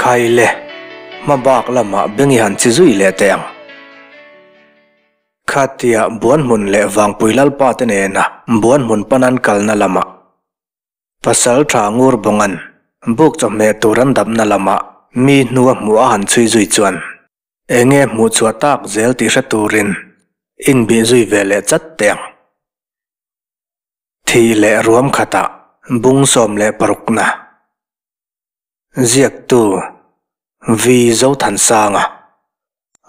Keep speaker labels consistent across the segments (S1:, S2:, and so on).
S1: Khai le, hmabak lamah beng i han chi zui leh teh ang. Khatia Buanhmun leh Vangpui Lalpa te nena Buanhmun pan an kalna lamah Pasal tha Ngur Bawnga'n buk chawhmeh tur an dapna lamah mi hnua hmuh a han chhui zui chuan enge hmuh chhuah tak zel tih hre turin inbih zui ve leh chat teh ang. Thih leh ruam khatah bung 16 na. Ziaktu Vi Zothansanga,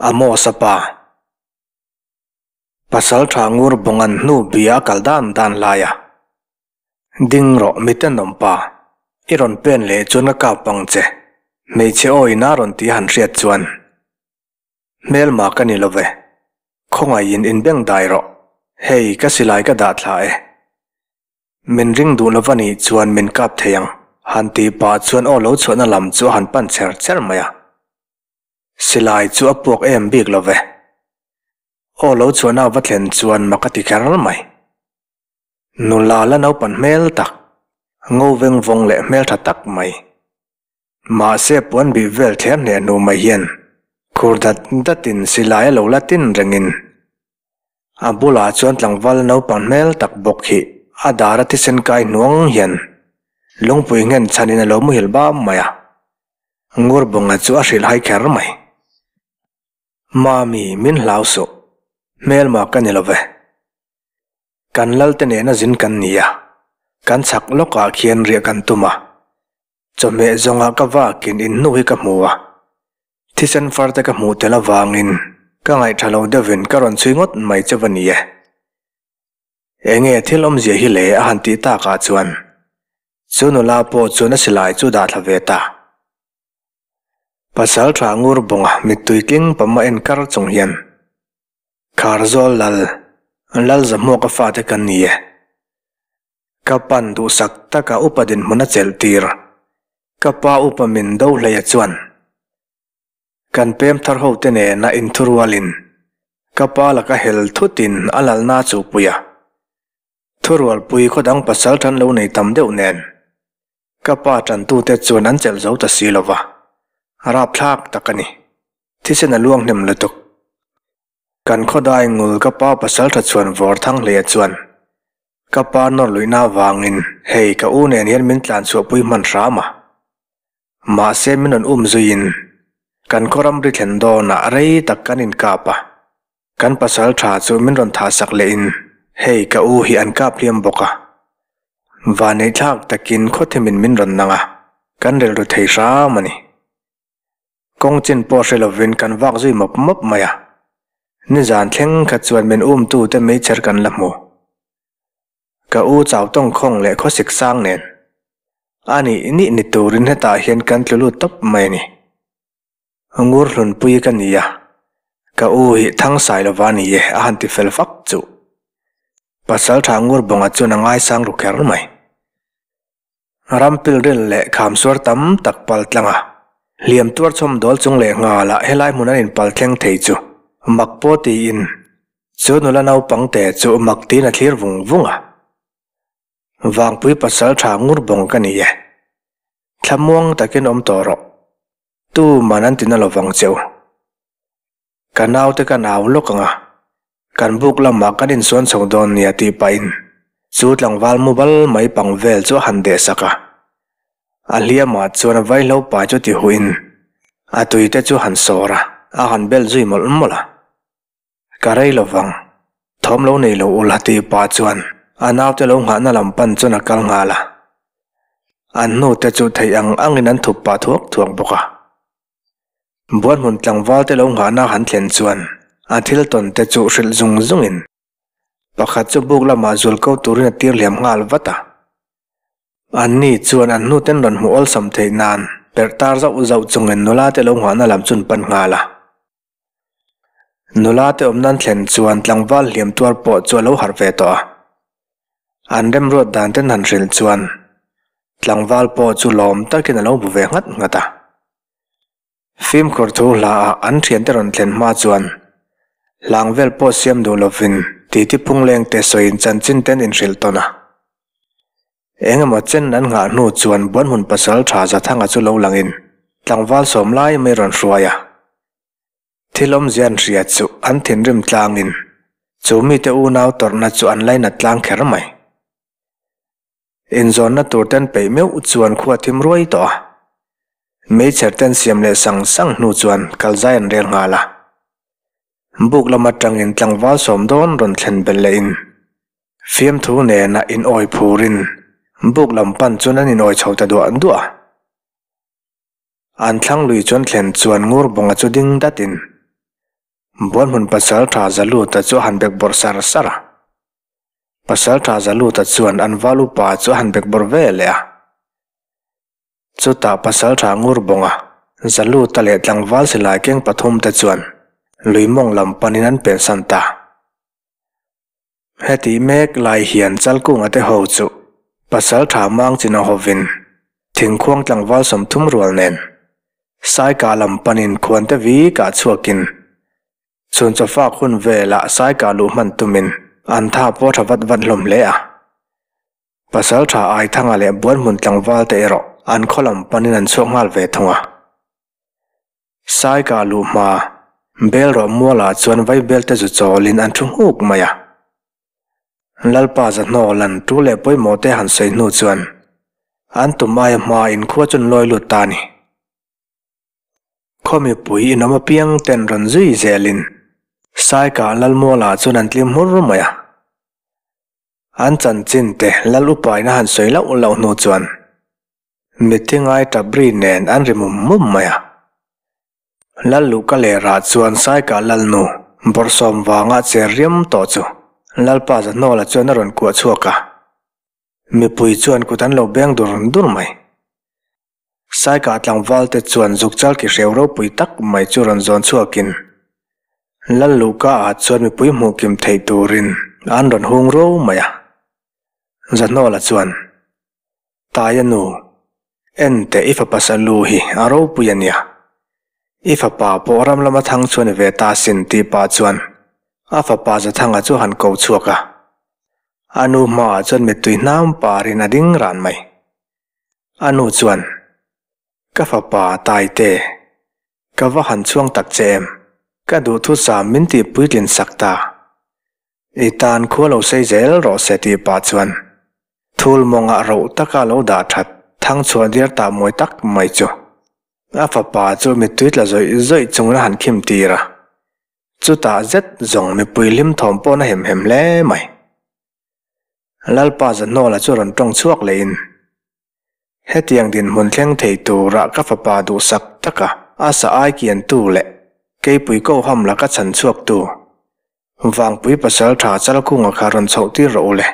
S1: Amos-a pa. Pasaltha Ngur Bawngan hnu bia a kal dan dan lai a. Ding rawh mitenawm pa, i rawn pen leh chuan ka kap ang che, hmeichhe aw in a rawn tih a han hriat chuan. Hmelma ka ni lo ve, khawngaihin inbeng dai rawh, hei ka silai ka dah thla e. Min ring duh lova nih chuan min kap thei ang, han tih pah chuan aw lo chhuahna lam chu a han pan cher cher mai a. Silai chu a puak em bik lo ve. Aw lo chhuahna a va thlen chuan mak a ti kher mai. Nula la naupan hmel tak, ngo veng vawng leh hmeltha tak mai. Mahse puan bih vel thler hneh hnu mai hian khur dat datin silai a lo la tin rengin a bulah chuan tlangval naupang hmel tak bawk hi a dar a thisen kai hnuang hian lungpui nghen chhanin a lo muhil bam mai a, Ngurbawnga chu a hrilh hai kher mai. Mami min hlau suh, hmelma ka ni lo ve. Kan lalte nena zin kan ni a, kan chhak lawkah khian riah kan tum a. Chawhmeh zawngah ka vakin in hnu hi ka hmu a, thisen far te ka hmuh tel avangin ka ngaihṭha lo deuhin ka rawn chhui ngawt mai che va ni e. Enge thil awmzia hi le a han tih takah chuan chu nula pawh chuan a silai chu dah thla ve ta. Pasal ṭha ngur bawnga mittui tling pama en kar chung hian Kharzawl lal, Lalzahmuaka fate kan ni e. Ka pan duhsak taka upa dinhmun a chelh tir. Ka pa upa min do hleia chuan kan pem thar ho te nena inthurualin ka pa laka hel thutin a lalna a chuhpui a. Thurualpui khaw dang pasal tan lo nei tam deuh nen ka pa tantute chuan an chelh zo ta si lova, rapthlak tak a ni. Thisen a luang hnem lutuk. Kan khawdai ngul ka pa pasal tha chhuan vawr thang hleia chuan ka pa nawr luihna avangin hei ka u nen hian min tlan chhuahpui hman hram a. Mahse min rawn um zuiin kan khaw ramri thlen dawnah rei tak kan inkap a. Kan pasal tha chu min rawn thahsak lehin hei ka u hi an kap hliam bawk a. Vaneihthlak takin khawthimin min rawn nang a, kan rilru thei hram a ni. Kawng chin pawh hre lovin kan vak zui mawp mawp mai a. Nizan thleng kha chuan min umtute meichher kan la hmu. Ka u chau tawng khawng leh khawsik sang nen. A nih nih ni turin hetah hian kan tlu lut tawp mai a ni. Ngur hlunpui ka ni a, ka u hi Thangsai lova ni e a han ti fel fak chuh. Pasaltha Ngurbawnga chuan a ngaisang ru kher mai. Ram pilril leh khamsuar tam tak pal tlang a, hliam tuar chhawm dawl chung leh nghal ah helai hmun an inpal thleng thei chu mak pawh tiin chu nula naupang te chu mak tiin a thlir vung vung a. Vangpui pasal tha ngur bawng ka ni e. Thlamuang takin awm tawh rawh. Tu man an tina lovang che u. Ka naute ka nau lawk ang a, kan buk lamah kan insuan chho dawn nia tih pahin chu tlangval mu bal mai pang vel chu a han deh sak a. A hliamah chuan a vaihlo pai chu ti huin a tuite chu han sawr a, a han bel zui mawlh mawlh a. Ka rei lovang, thawm lo nei lo ula tih pah chuan a naute lo nghahna lam pan chuan a kal nghal a. An hnute chu theih ang angin an thup pah thuak thuak bawk a. Buanhmun tlangval te lo nghahna han thlen chuan a thil tawn te chu hrilh zung zungin pakhat chu buk lamah zul ko turin a tir hliam nghal vat a. Anni chuan an hnuten rawn hmuh awlsam theih nan perh tar zauh zauh chungin nula te lo nghahna lam chun pan nghal a. Nula te awm nan thlen chuan tlangval hliam tuar pawh chu a lo harh ve tawh a. An remruat dan ten han hrilh chuan tlangval pawh chu lawm takin a lo bu ve nghat nghat a. Fimkhur thu hla ah an thiante rawn thlen hma chuan hlang vel pawh siam duh lovin titi phungleng te sawiin chanchin ten inhrilh tawn a. Engemaw chen an nghah hnu chuan Buanhmun pasal tha Zathanga chu lo langin. tlangval sawm lai mai rawn hruai a. Thil awmzia an hria chu an thinrim tlangin chu mite unau tawrhna chu an lainat tlang kher mai. Inzawnna tur ten peih meuh chuan khua thim ruai tawh a. Meichher ten siam leh sang sang hnu chuan kalzai an rel nghal a. Buk lam atangin tlangval sawm dawn rawn thlen belh lehin fiamthu nena inawi phurin buk lam pan chuan an inawi chho ta duah duah a. An thlang lui chuan thlen chuan Ngurbawnga chu ding datin Buanhmun Pasaltha Zaluta chu a han bek bawrh sar sar a. Pasaltha Zaluta chuan an val upa chu a han bek bawrh ve leh a. Chutah Pasaltha Ngurbawnga, Zaluta leh tlangval silai keng pathumte chuan lui mawng lam panin an pensan ta. Heti mek lai hian Chalkunga te ho chu Pasaltha Mangchina hovin thingkhuang tlangval 30 rual nen Saikah lam panin khuante vi kah chhuakin chhun chawfak hun velah Saikah luh hman tumin an tha pawh tha vat vat hlawm hle a. Pasaltha Aithanga leh Buanhmun tlangval te erawh an khaw lam panin an chhuak nghal ve thung a. Saikah luh hma, bel rawh mualah chuan vaibel te zu chawlin an thu nghuk mai a. Lalpa Zahnawlan tu leh pawimawh te han sawi hnu chuan an tum aia hma in khua chu an lawi lut ta a ni. Khaw mipui inawm apiang ten rawn zui zelin Saikah Lalmualah chuan an tlim hmur mai a. An chanchin te Lal upain a han sawi lauh lauh hnu chuan Mitthi ngai tap ri nen an ri mum mum mai a. Lal luhka leh rah chuan Saikah Lalnu bawrhsawm vanga cher riam tawh chu Lalpa Zahnawla chuan a rawn kuah chhuak a. Mipui chuan kut an lo beng dur dur mai. Saikah tlangval te chuan zukchal ki hreu ropui tak mai chu rawn zawn chhuakin Lal luhka ah chuan mipui hmuh kim theih turin an rawn hung ro mai a. Zahnawla chuan. Taia nu, en teh i fapa Salu hi a ropui a nia. I fapa pawh ram lama thang chu a ni ve ta sin tih pah chuan a fapa Zathanga chu a han ko chhuak a. A nu hmaah chuan mittui hnam parin a ding ran mai. A nu chuan, Ka fapa Taite, ka va han chhuang tak che em? Ka duhthusam min tih puitlin sak ta. I tan khua lo sei zel rawh se tih pah chuan thul mawngah roh taka lo dah that thang chhuah diar tah mawi tak mai chu a fapa chu mittui tla zawih zawih chungin a han khim tir a. Chutah zet zawng mipui hlim thawm pawh na hem hem hle mai. Lalpa Zahnawla chu rawn tawng chhuak lehin, Hetiang dinhmun thleng thei tura ka fapa duhsak taka a sa ai kiantu leh keipui ko ham laka chhan chhuaktu Vangpui pasal tha Chalkunga kha rawn chhoh tir rawh u le.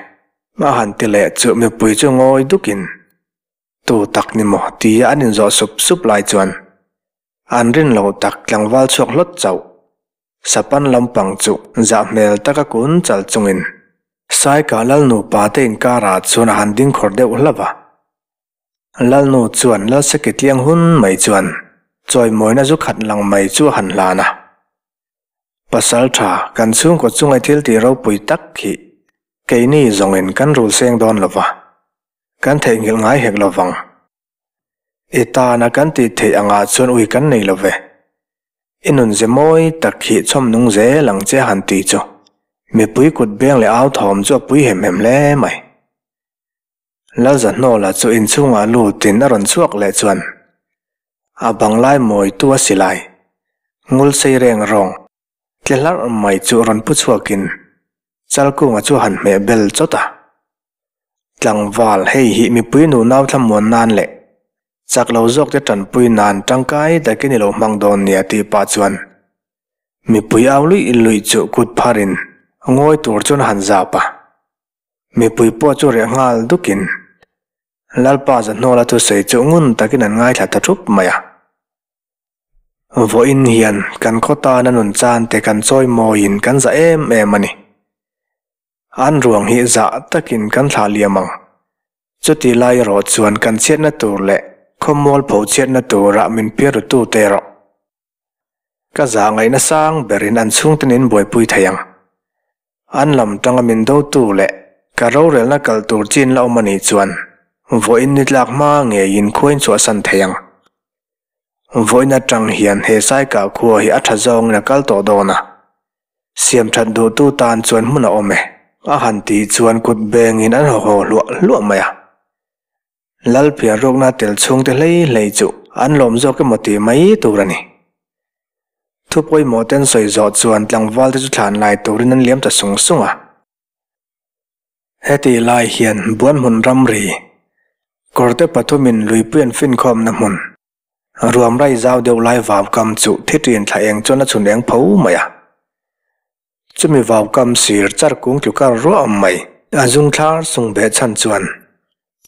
S1: A han ti leh chu mipui chu ngawi dukin, Tu tak ni maw? tia an inzawh sup sup lai chuan an rin loh tak tlangval chhuak hlawt chauh. Sapan lampang chu zah hmel taka kun chal chungin Saika Lalnupa te inkarah chuan a han ding khawr deuh hlauh a. Lalnu chuan Lalseki tliang hun mai chuan chawimawina zu khat lang mai chu a han hlan a. Pasal tha, kan chhungkaw chunga thil tih ropui tak hi keini zawngin kan rul seng dawn lo va, kan theihnghilh ngai hek lo vang. I tana kan tih theih angah chuan ui kan nei lo ve. I nunze mawi tak hi chhawm nung zel ang che han ti chu mipui kut beng leh au thawm chu a pui hem hem hle mai. Lalzahnawla chu inchhungah lutin a rawn chhuak leh chuan a banglai mawitu a silai ngul sei reng rawng tle hlarh mai chu rawn pu chhuakin Chalkunga chu han hmeh bel chawt a. Tlangval hei hi mipui nu nau thlamuan nan leh chak lo zawk te tanpui nan tangkai takin i lo hmang dawn nia tih pah chuan mipui au luih luih chu kut pharin ngawi tur chuan a han zap a. Mipui pawh chu reh nghal dukin Lalpa Zahnawla thusawi chu ngun takin an ngaithla ta thup mai a. Vawiin hian kan khaw tana nun chan te kan chawi mawiin kan za em em a ni. An ruang hi zah takin kan thlah liam ang. Chuti lai erawh chuan kan chhiatna tur leh khawmual pho chhiatna turah min piar rutu te erawh Ka zah ngaihna sang berin an chhungten in buaipui thei ang. An lam tanga min dotu leh ka rorelna kal tur chin la awm a nih chuan vawiin ni tlak hma ngeiin khuain chhuahsan thei ang. Vawiin atang hian he Saikah khua hi a tha zawngin a kal tawh dawn a, siam that duhtu tan chuan hmun a awm e, a han tih chuan kut bengin an haw haw hluah hluah mai a. Lalphiar ruakna tel chhungte hlei hlei chu an lawm zawk emaw tih mai tur a ni. Thu pawimawh ten sawi zawh chuan tlangval te chu thlan lai turin an liam ta sung sung a. Hetih lai hian Buanhmun ramri kawrte pathumin luipui an finkhawmna hmun ruam rai zau deuh lai vau kam chu thi ṭin thla eng chuan a chhun eng pho mai a. Chumi vau kam sir char kung tlu kar ruah mai a zung thlar sung beh chhan chuan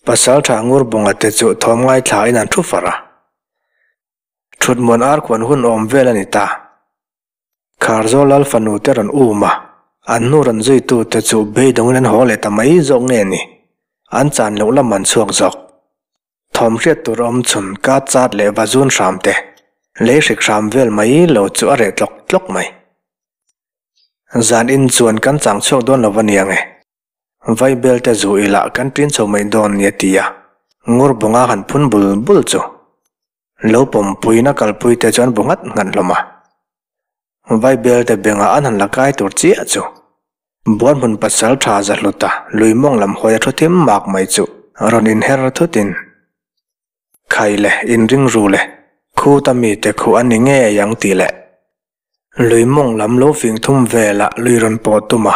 S1: Pasalṭha Ngurbunga te chu thawm ngaithlain an thu far a. Thutmuan arkhuan hun awm vel a ni ta. Kharzawl lal fanu te rawn um a, an hnu rawn zuitu te chu beidawngin an haw leh ta mai zawk nge ni? An chan loh lam an chhuak zawk. Thawm hriat tur awm chhun ka chat leh va zun hram te, lei hrik hram vel mai lo chu a reh tlawk tlawk mai. Zan in chuan kan chang chhuak dawn lo va nia nge? Vaibel te zu ila kan ṭin chho mai dawn nia ti a, Ngurbawnga han phun bul bul chu. Lo pawmpuiin a kalpui te chuan bu nghat nghat hlawm a. Vaibel te bengah an han la kai tur chiah chu. Buanhmun pasal tha za hluta lui mawng lam hawi a thu thim mak mai chu rawn inher thutin, Khai le, inring ru le, khuta mite khu a ni ngei ang tih leh lui mawng lam lo fing thum velah lui rawn pawh tum a,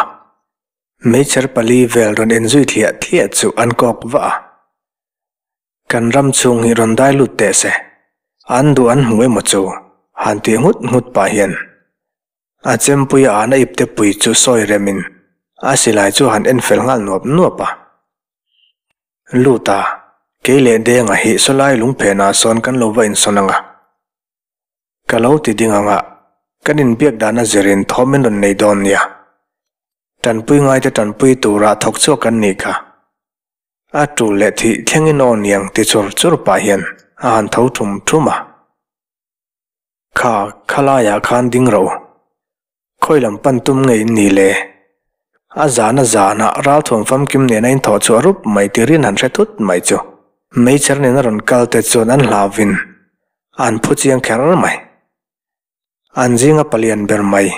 S1: meichher pali vel rawn inzui thliah thliah chu an kawk vah a. Kan ram chhung hi rawn dai lut teh se, an duh an hmu emaw chu han tih nghut nghut pah hian a chempui a an a ipte pui chu sawi remin a silai chu han en fel nghal nuap nuap a. Lut a, kei leh Denga hi sawlai lungphenah sawn kan lo va insawn ang a. Ka lo ti ding ang a, kan inbiak dan a zirin thawm in rawn nei dawn nia. Tanpui ngaite tanpui tura thawk chhuak kan nih kha. A tul leh thih thlengin aw niang ti chur chur pah hian a han tho thum thum a. Kha, khalaiah khan ding ro. Khawi lam pan tum nge in ni le? A zan a zanah ralthuam famkim nena in thawh chhuah rup mai tirin han hre thut mai chu. Meichher nena rawn kal te chuan an hlauvin an phu chiang kher mai. An zinga palian ber mai.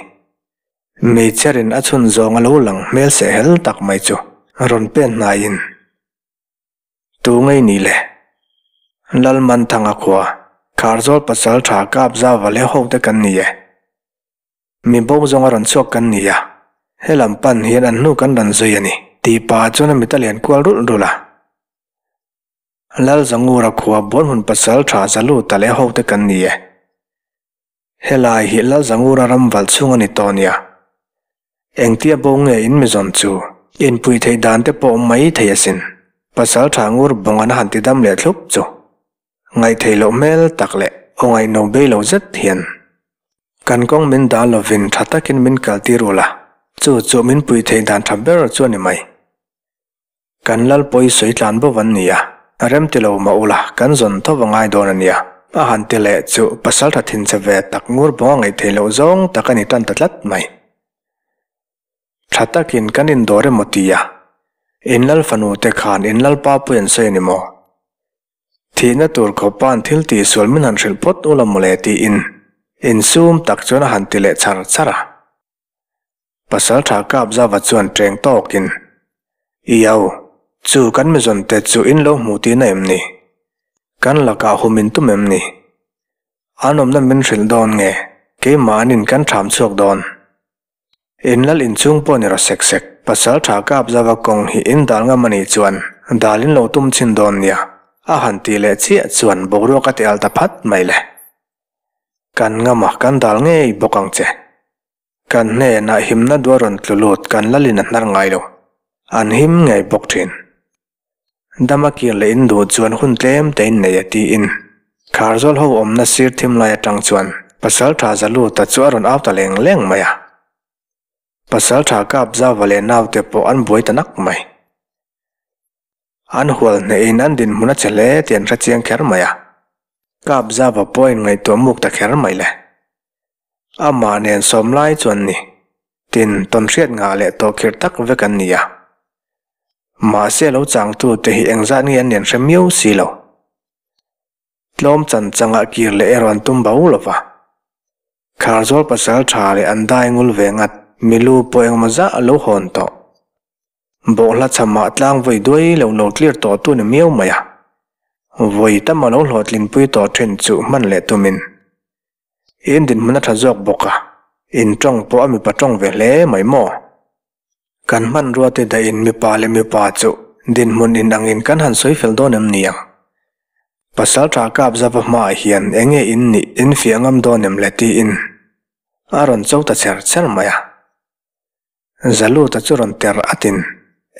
S1: Meichherin a chhun zawng a lo lang hmel seh hel tak mai chu rawn pen hnaiin, Tu ngei ni le? Lalmanthanga khua, Kharzawl pasal tha kap zau va leh ho te kan ni e. Mi bo zawng a rawn chhuak kan ni a, helam pan hian an hnu kan rawn zui a ni, tih pah chuan a mit a lian kual rulh rulh a. Lalzangura khua Buanhmun pasal tha Zaluta leh ho te kan ni e. Helai hi Lalzangura ram valh chhung a ni tawh nia. Engtia bo nge in mizawn chu inpui theih dan te pawh awm mai thei asin. Pasal tha ngur bawng an han ti dam leh thlup chu. Ngaihtheih loh hmel tak leh aw ngaihno bei lo zet hian kan kawng min dal lovin tha takin min kaltir ula, chu chu min pui theih dan tha ber chu a ni mai. Kan lal pawi sawi tlan bawk an ni a, rem ti lo mah ula kan zawn tho va ngai dawn a nia. A han ti leh chu pasal tha thin che ve tak ngur bawng a ngaih theih loh zawng tak a ni tan ta tlat mai. Tha takin kan indawr emaw ti a, in lal fanu te khan in lalpa pui an sawi a ni maw? Thihna tur khawpa'n thil tihsual min han hrilh phawt ula mawle tiin insum tak chuan a han ti leh char char a. Pasalṭha Kapzava chuan ṭeng tawkin, Iau, chu kan mizawnte chu in lo hmu tihna em ni? Kan lakah hum in tum em ni? An awmna min hrilh dawn nge, keimahnin kan ṭham chhuak dawn? In lal inchhung pawh ni rawh sek sek, Pasalṭha Kapzava kawng hi in dal ngam a nih chuan dal in lo tum chhin dawn nia, a han tih leh chiah chuan boruak a ti al ta phat mai le. Kan ngam a, kan dal ngei bawk ang che. Kan hnenah himna duah rawn tlu lut kan lalin a hnar ngai lo. An him ngei bawk thin. Dama kir leh in duh chuan hun tlem te in nei a tiin Kharzawl ho awmna sir thim lai atang chuan Pasaltha Zaluta chu a rawn au ta leng leng mai a. Pasaltha Kapzava leh naute pawh an buai ta nak mai. An hual hnehin an dinhmun a che hle tih an hre chiang kher mai a. Kapzava pawh a inngaihtuah muk ta kher mai le. Amah nen sawm lai chuan ni tin tawn hriat ngah leh tawh khirh tak vek an ni a. Mahse lo changtute hi engzat nge an nen hre miau si lo. Tlawm chan changa kir leh erawh an tum bo lo va. Kharzawl pasal tha leh an dai ngul ve ngat, milu pawh engemaw zah a lo hawn tawh. Bawhhla chhamah tlang vawi duai lo lo clear tawh tu ni miau mai a. Vawi tam a lo hlawhtlinpui tawh thin chu hman leh tumin. In dinhmun a tha zawk bawk a, in tawng pawh a mipa tawng ve hle mai maw? Kan hmanrua te dahin mipa leh mipa chu dinhmun in angin kan han sawi fel dawn em ni ang? Pasal tha kap zava hmaah hian enge in nih in fiah ngam dawn em le tiin a rawn cho ta cher cher mai a. Zaluta chu rawn ter atin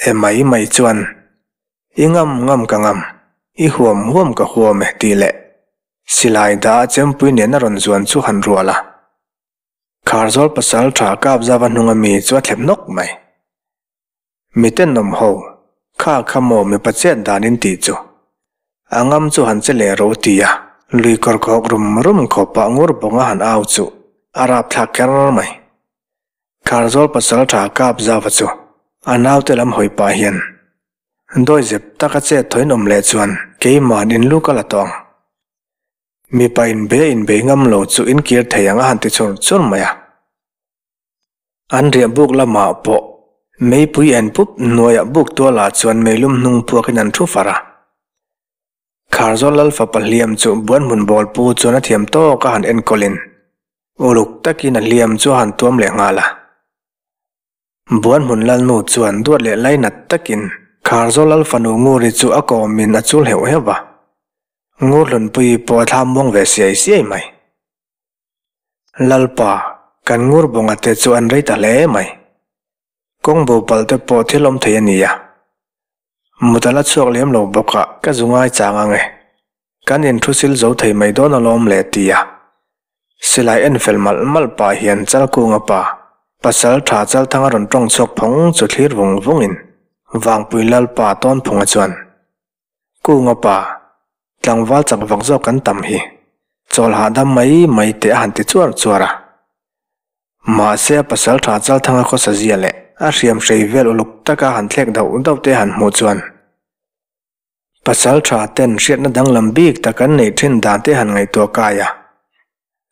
S1: e mai mai chuan I ngam ngam ka ngam, i huam huam ka huam e tih leh silai dah a chempui nen a rawn zuan chu han rual a. Kharzawl pasal tha kap zava hnunga mi chu a thlep nawk mai. Mi tenawm ho, kha kha maw mipa chet dan in tih chu. A ngam chu han che leh ro ti a, lui kawr khawk rum rum khawpah ngur bawng a han au chu a rapthlak kher mai. Kharzawl pasal tha kap zava chu a naute lam hawi pah hian dawi zep taka chet thawiin awm leh chuan keiman in lu ka la tawh ang. Mipa inbe inbei ngam lo chu in kir thei ang a han ti chur chur mai a. An riah buk lamah pawh meipui en pup hnuaiah buk tualah chuan meilum hnung phuakin an thu far a. Kharzawl lal fapa hliam chu buanhmun bawl pu chuan a thiam tawk a han enkawlin uluk takin a hliam chu a han tuam leh nghal a. Buanhmun lalnu chuan duat leh lainat takin Kharzawl lal fanu Nguri chu a kawmin a chul heuh heuh va. Ngurhlunpuii pawh a thlam muang ve siai siai mai. Lalpa, kan Ngurbawnga te chu an rei ta hle mai. Kawng bo palh te pawh thil awm thei a nia. Mut a la chhuak lem lo bawk a, ka zu ngai chang ang e. Kan inthu sil zo thei mai dawn alawm le ti a. Silai en fel malh malh pah hian Chalkunga pa, pasal tha Chalthanga rawn tawng chhuak phawng chu thlir vung vungin Vangpui Lalpa Tawnphunga chuan, Kunga pa, tlangval chak vak zawk kan tam hi, chawl hahdam mai mai teh a han ti chuar chuar a. Mahse a pasal tha Chalthanga khawsa zia leh a hriam hrei vel uluk taka han thlek dauh dauh te han hmuh chuan pasal tha ten hriatna danglam bik tak an neih thin dan te han ngaihtuah kai a.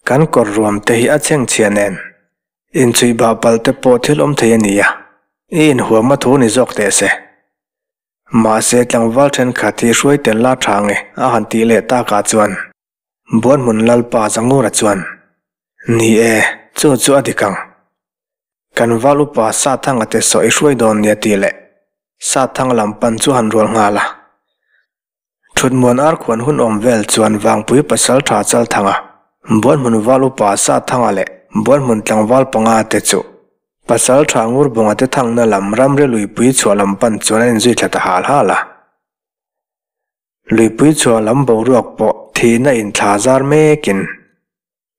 S1: Kan kawr ruam te hi a chhengchhia nen inchhuih bah palh te pawh thil awm thei a ni a, i inhuam a thu ni zawk teh se. Mahse tlangval thenkhat hi hruai tel la tha nge a han tih leh takah chuan Buanhmun Lalpa Zangura chuan, Ni e, chu chu a dik ang. Kan val upa Sathanga te saw i hruai dawn nia tih leh Sathanga lam pan chu han rual nghal a. Thutmuan arkhuan hun awm vel chuan Vangpui pasal tha Chalthanga, Buanhmun val upa Sathanga leh Buanhmun tlangval panga te chu pasal tha Ngurbunga te thangna lam ramri luipui chhuah lam pan chuan an inzui thla ta hal hal a. Luipui chhuah lam boruak pawh thihna in thla zar mekin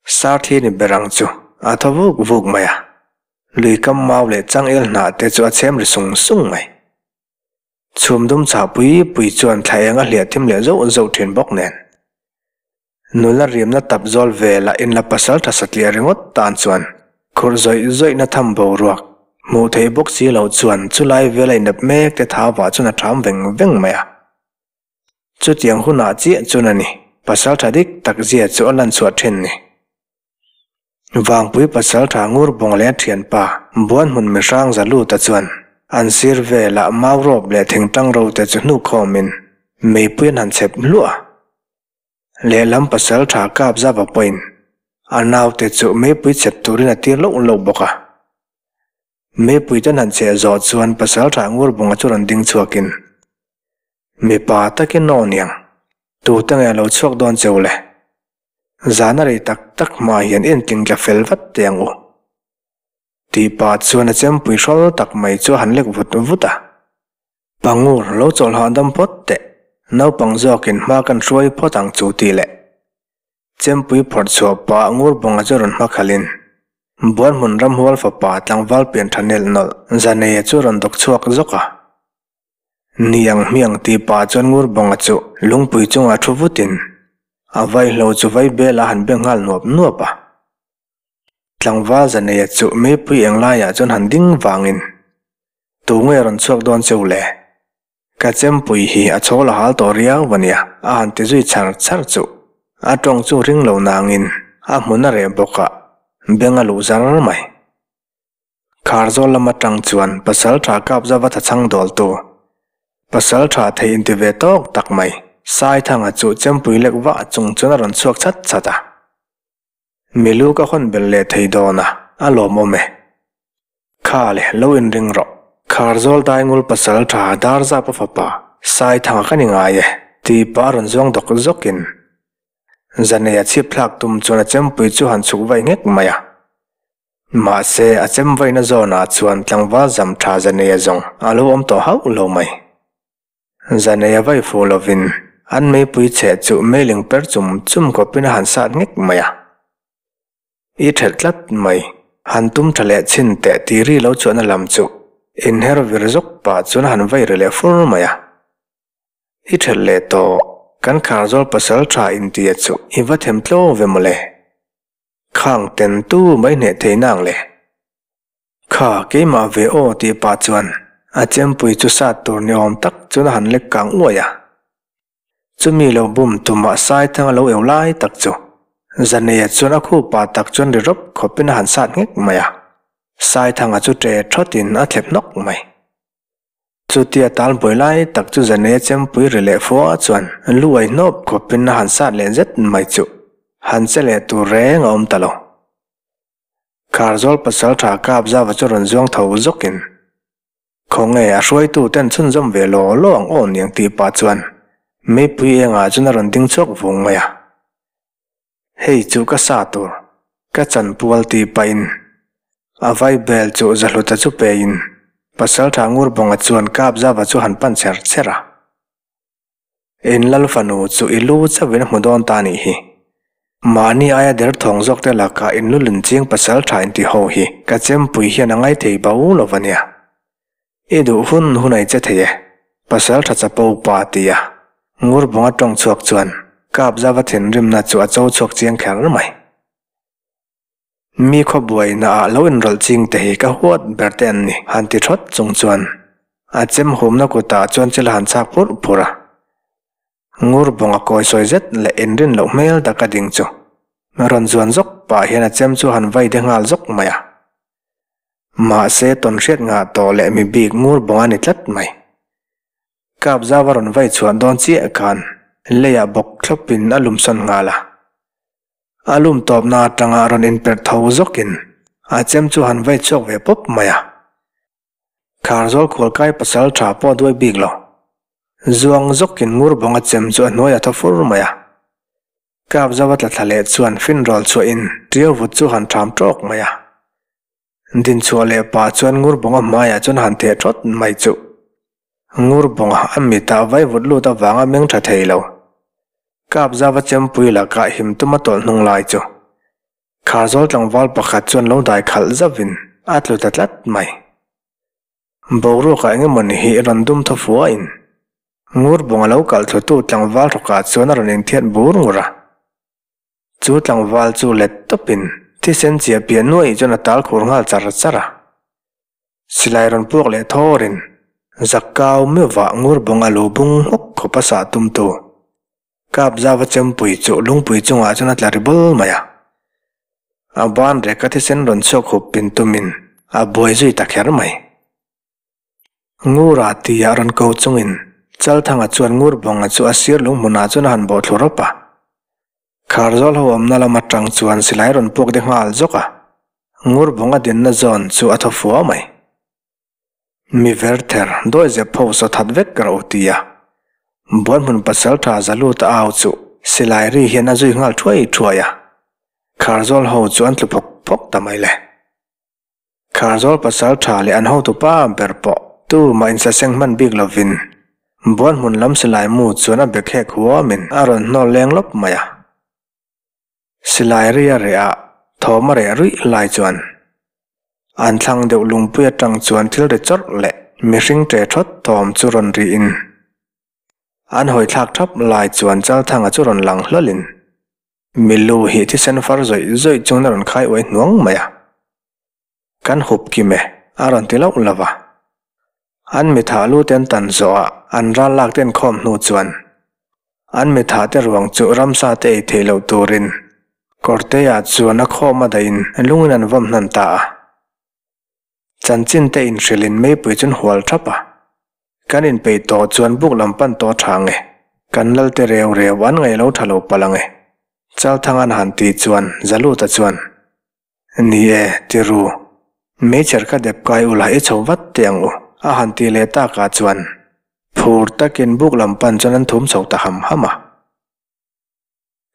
S1: Sarthi ni ber ang chu a thaw vuk vuk mai a, lui kam mau leh changel hnah te chu a chhem ri sung sung mai. Chhum dum chhah pui pui chuan thla eng a hliah thim leh zauh zauh thin bawk nen. Nula riamna tap zawl velah inla pasal tha satliah ringawt tan chuan khurh zawih zawihna tham boruak hmuh theih bawk si loh chuan chulai vela inep mek te thau ah chuan a ṭham veng veng mai a. Chutiang hunah chiah chuan a ni pasal tha dik tak zia chu a lan chhuah ṭhin ni. Vangpui pasal tha ngur bawng leh a ṭhianpa Buanhmun mihrang Zaluta chuan an sir velah mau rawp leh thingṭang ro te chu hnukhawmin meipui an han chhep hluah a. Lehlam pasal tha kap zava pawhin a naute chu meipui chhep turin a tir loh loh bawk a. Meipui ten han cheh zawh chuan pasal tha Ngurbunga chu rawn ding chhuakin, Mipa takin aw niang, tute nge lo chhuak dawn cheu le? Zana rei tak tak hma hian intling tla fel vat teh ang u. Tih pah chuan a chempui hrawl tak mai chu a han lek vut vut a. Pangur lo chawlh hahdam phawt teh, naupang zawkin hma kan hruai phawt ang chu tih leh Chempui phawrh chhuah pah Ngurbawnga chu rawn hma khalhin Buanhmun ramhual fapa tlangval pian tha nelh nawlh Zaneia chu rawn dawk chhuak zawk a. Niang hmiang tih pah chuan Ngurbawnga chu lungpui chungah thu vutin a vaihlo chu vaibel a han be nghal nuap nuap a. Tlangval Zaneia chu meipui eng laiah chuan han ding vangin Tu nge rawn chhuak dawn cheu le? Ka chempui hi a chhawl a hal tawh riau va nia, a han ti zui char char chu. A tawng chu ring lo nangin a hmun a reh bawk a, beng a luh zar mai. Kharzawl lam atang chuan Pasaltha Kapzava thachhang dawltu, Pasaltha thei inti ve tawk tak mai, Saithanga chu chempui lek vah chung chuan a rawn chhuak chat chat a. Milu ka hawn belh leh thei dawn a, a lawmawm e. Kha le, lo inring rawh. Kharzawl Daingul Pasaltha Darzapa fapa Saithanga ka ni ngai e, tih pah a rawn zuang dawk zawkin Zaneia chhip thlak tum chuan a chempui chu han chhuk vaih nghek mai a. Mahse, a chem vaihna zawnah chuan tlangval zam tha Zaneia zawng a lo awm tawh hauh lo mai. Zaneia vaih fuh lovin an meipui cheh chu meiling per chum chum khawpin a han sat nghek mai a. I thelh tlat mai, han tum tha leh chhin teh tih ri lo chuahna lam chu inher vir zawk pah chuan a han vai ri leh fur mai a. I thelh leh tawh, kan Kharzawl pasal tha intia chu i va them tlo ve mawle. Khang ten tu mai hneh thei nang le. Kha keimah ve aw tih pah chuan a chempui chu sat tur ni awm tak chuan a han lek kang uai a. Chumi lo bum tumah Saithang a lo eu lai tak chu Zaneia chuan a khupa tak chuan ri rawp khawpin a han sat nghek mai a. Saithanga chu ṭe ṭhawtin a thlep hnawk mai. Chutia talbuai lai tak chu Zane chempui ri leh fua chuan lu ai hnawp khawpin a han sat leh zet mai chu han che leh tur reng a awm ta lo. Kharzawl pasaltha Kapzava chu rawn zuang tho zawkin, Khawnge a hruaitu ten chhunzawm ve law law ang aw niang tih pah chuan meipui engah chuan a rawn ding chhuak vung mai a. Hei chu ka sa tur, ka chanpual tih pahin a vaibel chu Zahluta chu pein Pasaltha Ngurbawnga chuan Kapzava chu han pan cher cher a. In lal fanu chu i lu chauhin a hmu dawn ta nih hi. Mahni aia derthawng zawk te lakah in lu lun ching Pasaltha inti ho hi ka chempui hian a ngaithei bo lo va nia. I duh hun hun ai che thei e, pasal tha chapo pa ti a, Ngurbawnga tawng chhuak chuan Kapzava thinrimna chu a cho chhuak chiang kher mai. Mi khawbuaina ah lo inrawlh ching te hi ka huat ber te an ni, han ti thawt chung chuan a chem humna kutah chuan chil a han chak phurh phurh a. Ngurbawnga kawi sawi zet leh inrin loh hmel taka ding chu rawn zuan zawk pah hian a chem chu han vai de nghal zawk mai a. Mahse tawnhriat ngah tawh leh mi bik ngur bawng a ni tlat mai. Kapzau a rawn vai chhuah dawn chiah khan leiah bawk thlawpin a lumsawn nghal a. A lum tawpna atanga rawn inperh tho zawkin a chem chu han vai chhuak ve pawp mai a. Kharzawl khualkai pasal tha pawh a duai bik lo. Zuang zawkin ngur bawng a chem chu a hnuai a thaw fur mai a. Kapzau a tla thla leh chuan finrawl chhuahin ṭiau vut chu han ṭham ṭawk mai a. Dinchhuah leh pah chuan Ngurbawnga hmaiah chuan han theh ṭhawt mai chuh. Ngurbawnga a mitah vai vut lut avanga meng ṭha thei lo. Kapzau a chempui lakah him tum a tawlh hnung lai chu. Kharzawl tlangval pakhat chuan lo dai khalh zauhin a tlu ta tlat mai. Boruakah eng emawni hi rawn dum thaw fuahin Ngurbawnga lo kalh thlutu tlangval rawkah chuan a rawn inthiat bur ngur a. Chu tlangval chu let tawpin thisen chiah piah nuaih chuan a tal khur nghal char char a. Silai rawn puak leh thawrin Zakkau meuhvah Ngurbawnga lu bung hmawk khawp a sah tumtu Kapzava chempui chu lungpui chungah chuan a tla ri bul mai a. A ban reka thisen rawn chhuak hup pin tumin a buai zui ta kher mai. Ngura tia rawn ko chungin Chalthanga chuan Ngurbawnga chu a sir lung hmunah chuan a han bawh thlu rawp a. Kharzawl ho awmna lam atang chuan silai rawn puak de nghal zawk a, Ngurbawnga dinna zawn chu a thaw fua mai. Mi verther dawi zep ho saw that vek rawh u tia Buanhmun pasaltha Zaluta au chu silai ri hian a zui nghal thuai thuai a, Kharzawl ho chu an tlu phawk phawk ta mai le. Kharzawl pasal tha leh an hotu pa ber pawh tu mah insaseng hman bik lovin Buanhmun lam silai mu chuan a bek hek huamin a rawn hnawl leng lawp mai a. Silai ri a reh a, thawm a reh ruih lai chuan an thlang deuh lungpui atang chuan thil ri chawrh leh mihring ṭe thawt thawm chu rawn rihin an hawi thlak thap lai chuan Chalthanga chu rawn lang hlawlhin Milu hi thisen far zawih zawih chungin a rawn khai uai hnuang mai a. Kan hup kim e, a rawn ti loh lo va. An mi thah lu te an tan zawh a, an ral lak te an khawm hnu chuan. An mitha te ruang chu ramsa te ei theih loh turin Kawrtea chuan a khawm a dahin lungin an vawm hnan ta a. Chanchin te inhrilhin meipui chu an hual thap a. Kan inpeih tawh chuan buk lam pan tawh tha nge? Kan lal te reu reu an ngaih lo tha lo palh ange. Chalthanga'n han tih chuan Zaluta chuan, Ni e, ti ru. Meichher kha dep kai ula i chho vat teh ang u, a han tih leh takah chuan phur takin buk lam pan chuan an thum chho ta ham ham a.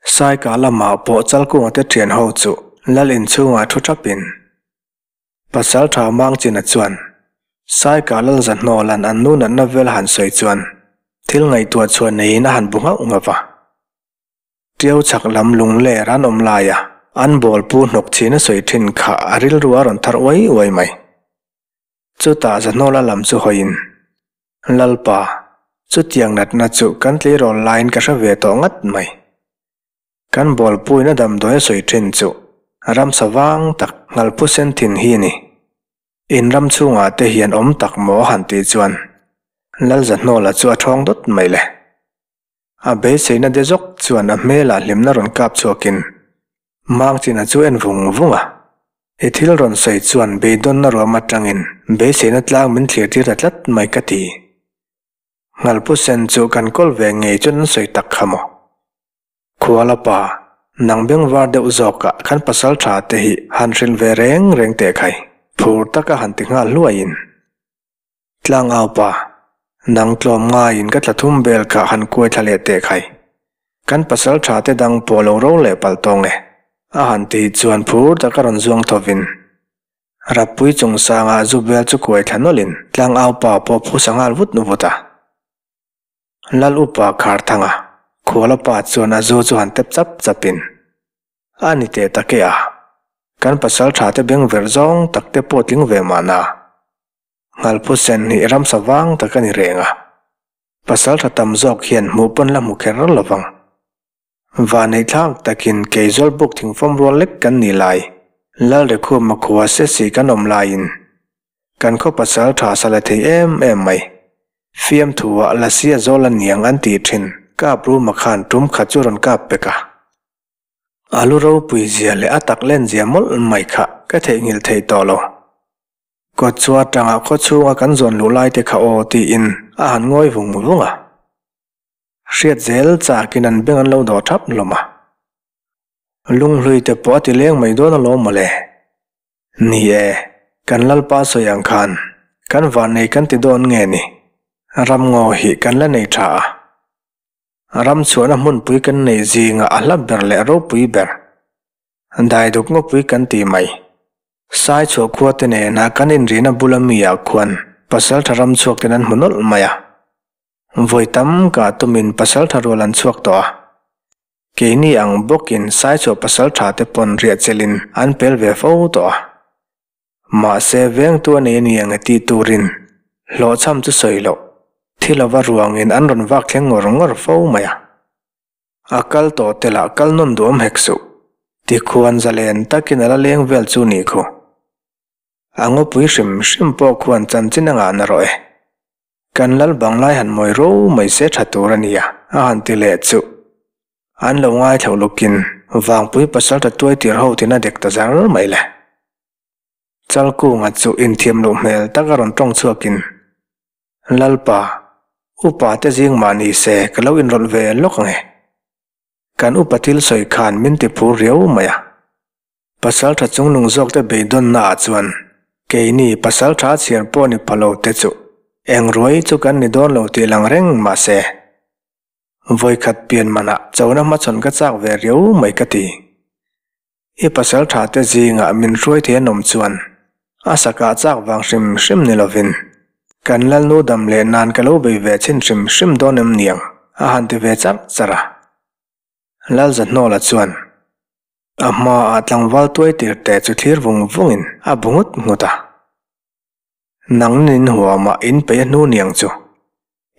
S1: Saika lamah pawh Chalkunga te thian ho chu lal inchhungah thu thapin Pasaltha Mangchina chuan Saika lal Zahnawla'n an nu natna vel a han sawi chuan thil ngaihtuah chhuah neiin a han bu nghauh nghauh va. Ṭiau chhak lam lungler an awm laia an bawl pu hnawk chhin a sawi ṭhin kha a rilru a rawn thar uai uai mai. Chutah Zahnawla lam chu hawiin, Lalpa, chutiang natna chu kan tleirawl laiin ka hre ve tawh ngat mai. Kan bawl puin a damdawi a sawi ṭhin chu ramsa vang tak ngalphu sen thin hi a ni. In ram chhungah te hian awm tak maw a han tih chuan Lal Zahnawla chu a ṭhawng dawt mai le. A beiseina de zawk chuan a hmelah hlimna rawn kap chhuakin Mangchina chu en vung vung a. I thil rawn sawi chuan beidawnna ruam atangin beiseina tlang min thlir tir ta tlat mai ka ti. Nghalpu sen chu kan kawl ve ngei chuan an sawi tak kha maw? Khuala pa, nang bengvar deuh zawkah kan pasal tha te hi han hrilh ve reng reng teh khai, phur taka han ti nghal hluaiin. Tlangau pa, nang tlawm ngaiin ka tla thum bel kha han kuai thla leh teh khai. Kan pasal tha te dang pawh lo ro leh palh tawng e. A han tih chuan phur taka rawn zuang thovin Rappui chungsangah zu bel chu kuai thla nawlhin Tlangau pa pawh phusa nghal vut vut a. Lal upa Kharthanga, Khuala pa chuan a zu chu han tep chap chapin A ni teh tak e a, kan pasal tha te beng verh zawng tak te pawh tling ve mahna. Nghalphu sen hi ramsa vang tak a ni reng a, pasal tha tam zawk hian hmuh pawn la hmu kher lo vang. Vanneih thlak takin Keizawl buk thingfawm rual lek kan ni lai, Lalrekhuma khua Sesi kan awm laiin kan khaw pasal tha sa la thei em em mai. Fiamthuah Lasi a zawl a niang an tih thin kap ruma khan tum khat chu rawn kap pek a. A lu ropui zia leh a tak len zia mawlh mai kha ka theihnghilh thei tawh lo. Kawt chu atanga khaw chhunga kan zawn luh lai te kha aw tiin a han ngawi vung vung a. Hriat zel chakin an beng an lo dawh thap hlawm a. Lunghlui te pawh a ti leng mai dawn alawm mawle. Ni e, kan Lalpa sawi ang khan kan vannei kan ti dawn nge ni? Ramngaw hi kan la nei tha a. Ram chhuahna hmunpui kan neih zingah a hla ber leh ropui ber. Daiduk ngawpui kan ti mai. Sai chhuah khua te nena kan inrihna bula mi ah khuan pasaltha ram chhuak ten an hmu nawlh mai a. Vawi tam kah tumin pasaltha rual an chhuak tawh a. Keini ang bawkin sai chhuah pasaltha te pawn riah chelhin an pel ve fo tawh a. Mahse vengtu a nei a ni ang e tih turin hlawhchham chu sawi loh, thi lova ruangin an rawn vak thleng ngawr ngawr fo mai a. A kal tawh te lah kal nawn duhawm hek suh. Tikhuan zalen takin a la leng vel chu ni khu. A ngawpui hrim hrim pawh khuan chanchin a ngah na rawh e. Kan lal bang lai han mawi ro mai se tha tur a nia, a han ti leh chu. An lo ngaithlo lukin Vangpui pasaltha tuai tir ho tin a dek ta zar mai le. Chalkunga chu inthiam loh hmel tak a rawn tawng chhuakin Lalpa, upa te zing mah ni se ka lo inrawlh ve lawk ang e. Kan upa thil sawi khan min ti phur riau mai a. Pasaltha chungnung zawk te beidawnna ah chuan keini pasaltha chhiar pawh ni pha lo te chu eng ruai chu kan ni dawn lo tih lang reng mah se. Vawikhat pian manah chona hmachhawn ka chak ve riau mai ka ti. I pasal tha te zingah min hruai thei an awm chuan a sakah chak vang hrim hrim ni lovin kan Lalnu dam leh nan ka lo bei ve chhin hrim hrim dawn em niang a han ti ve charh charh a. Lalzahnawla chuan a hmaah tlangval tuai tir te chu thlir vung vungin a bu nghut nghut a. Nang nin huamah in peih a hnu niang chu.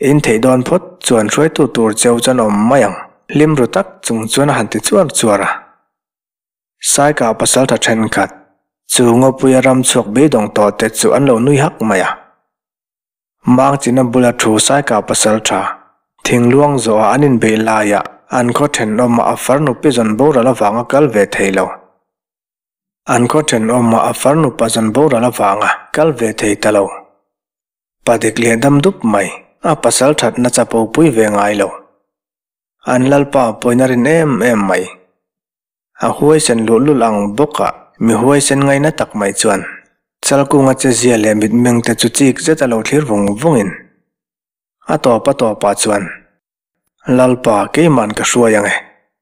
S1: In theih dawn phawt chuan hruaitu tur cheu chuan awm mai ang, hlim ru tak chung chuan a han ti chuar chuar a. Saikah pasaltha thenkhat, chu ngawpuia ram chhuak beidawng tawh te chu an lo nui hak mai a. Mangchina bula thu Saikah pasaltha, Thingluang zawhah an inbeih laiah an khaw thenawmah a farnu pi zawn boral avanga kal ve thei lo. An khaw thenawmah a farnu pa zawn boral avanga kal ve thei ta lo. Pa dik leh dam dup mai, a pasal thatna chapo pui ve ngai lo. An lalpa pawina rin em em mai. A huaisen luhlul ang bawkah mi huaisen ngaina tak mai chuan Chalkunga chezia leh mitmeng te chu chik zet a lo thlir vung vungin a tawp a tawpah chuan Lalpa keima'n ka hruai ang e,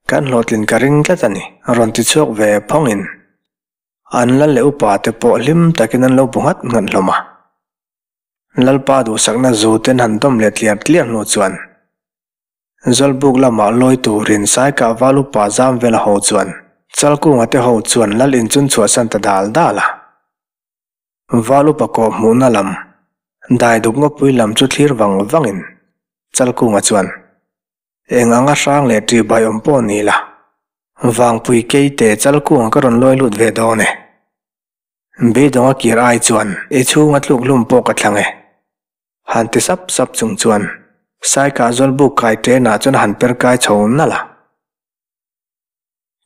S1: kan hlawhtlin ka ring tlat a ni rawn ti chhuak ve phawngin an lal leh upa te pawh hlim takin an lo bu nghat nghat hlawm a. Lalpa duhsakna zu ten han dawm leh tliar tliar hnu chuan Zawlbuk lamah lawi turin Saikah val upa zam vel a ho chuan Chalkunga te ho chuan lal in chun chhuahsan ta dal dal a. Val upa kawh hmuhna lam, Daiduk ngawpui lam chu thlir vang vangin Chalkunga chuan, Eng anga hrang leh ṭihbai awm pawh ni la, Vangpui keite Chalkunga ka rawn lawi lut ve dawn e. Beidawng a kir ai chuan i chhunga tluk hlum pawh ka thlang e. Han ti sap sap chung chuan Saikah Zawlbuk kai ṭenah chuan a han per kai chho nalh a.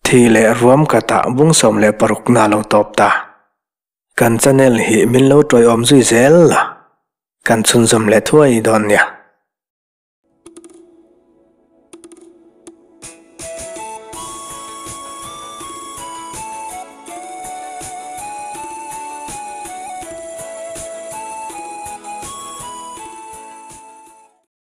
S1: Thi leh ruam khatah bung 16 na lo tawp ta. Kan channel hi min lo tawiawm zui zel la, kan chhunzawm leh thuai dawn nia.